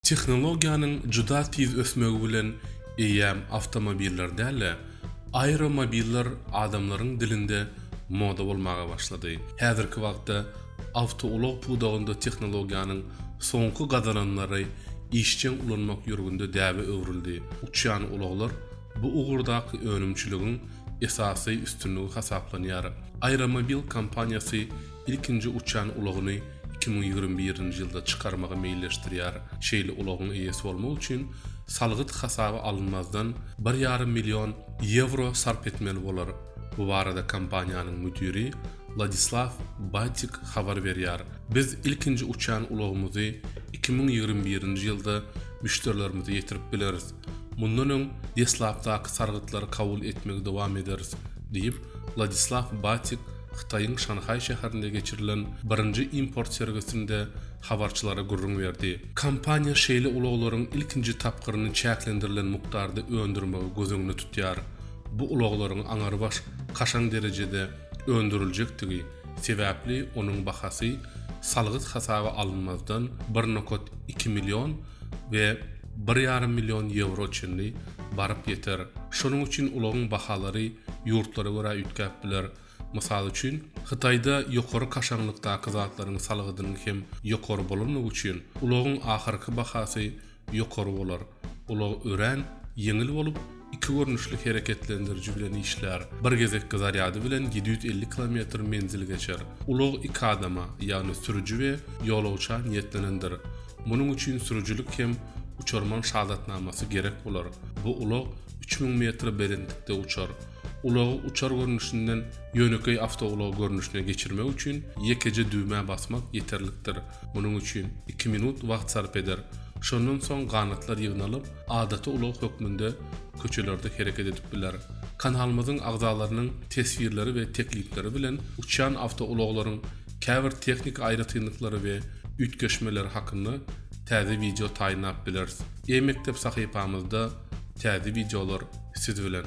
Tehnologiýanyň juda tiz ösmegi bilen eýýäm awtomobiller däl-de, aeromobiller adamlaryň dilinde moda bolmaga başlady. Häzirki wagtda awtoulag pudagynda tehnologiýanyň soňky gazananlary işjeň ulanmak ýörgünde däbe öwrüldi. Uçýan ulaglar bu ugurdaky önümçiligiň esasy üstünligi hasaplanýar. Aeromobil kompaniýasy ilkinji uçýan ulagyny 2021-nji ýylda çykarmagy meýilleşdirýär. Şeýle ulagyň eýesi bolmak üçin salgyt hasaba alynmazdan bir ýarym million ýewro sarp etmeli bolar. Bu barada kompaniýanyň müdiri Ladislaw Batik habar berýär. Biz ilkinji uçýan ulagymyzy 2021-nji ýylda müşderilerimize ýetirip bileris. Mundan öň deslapdaky sargytlary kabul etmegi dowam ederis, diýip, Ladislaw Batik Hytaýyň Şanhaý şäherinde geçirilen birinji import sergisinde habarçylara gürrüň berdi. Kompaniýa şeýle ulaglaryň ilkinji tapgyryny çäklendirilen mukdarda öndürmegi göz öňünde tutýar. Bu ulaglaryň aňrybaş kaşaň derejede öndüriljekdigi sebäpli onuň bahasy salgyt hasaba alynmazdan bir nokat iki million we bir ýarym million ýewro çenli baryp ýeter. Şonuň üçin ulagyň bahalary ýurtlara görä üýtgäp biler. Mysal üçin, Hytaýda ýokary kaşaňlykdaky zatlaryň salgydynyň hem ýokary bolanlygy üçin, ulagyň ahyrky bahasy ýokary bolar. Ulag örän ýeňil bolup, iki görnüşli hereketlendiriji bilen işlär. Bir gezekki zarýady bilen 750 kilometr menzil geçer. Ulag iki adama, ýagny sürüji we ýolagça niýetlenendir. Munuň üçin sürüjilik hem uçarman şahadatnamasy gerek bolar. Bu ulag 3000 metr belentlikde uçar. Ulagy uçar görnüşinden ýönekeý awtoulag görnüşine geçirmek üçin ýekeje düwmä basmak ýeterlikdir. Munuň üçin iki minut wagt sarp eder. Şondan soň ganatlar ýygnalyp, adaty ulag hökmünde köçelerde hereket edip biler. Kanalymyzyň agzalarynyň teswirleri we teklipleri bilen uçýan awtoulaglaryň käbir tehniki aýratynlyklary we üýtgeşmeleri hakynda täze wideo taýynlap bileris. E-mekdep sahypamyzda täze wideolar siz bilen!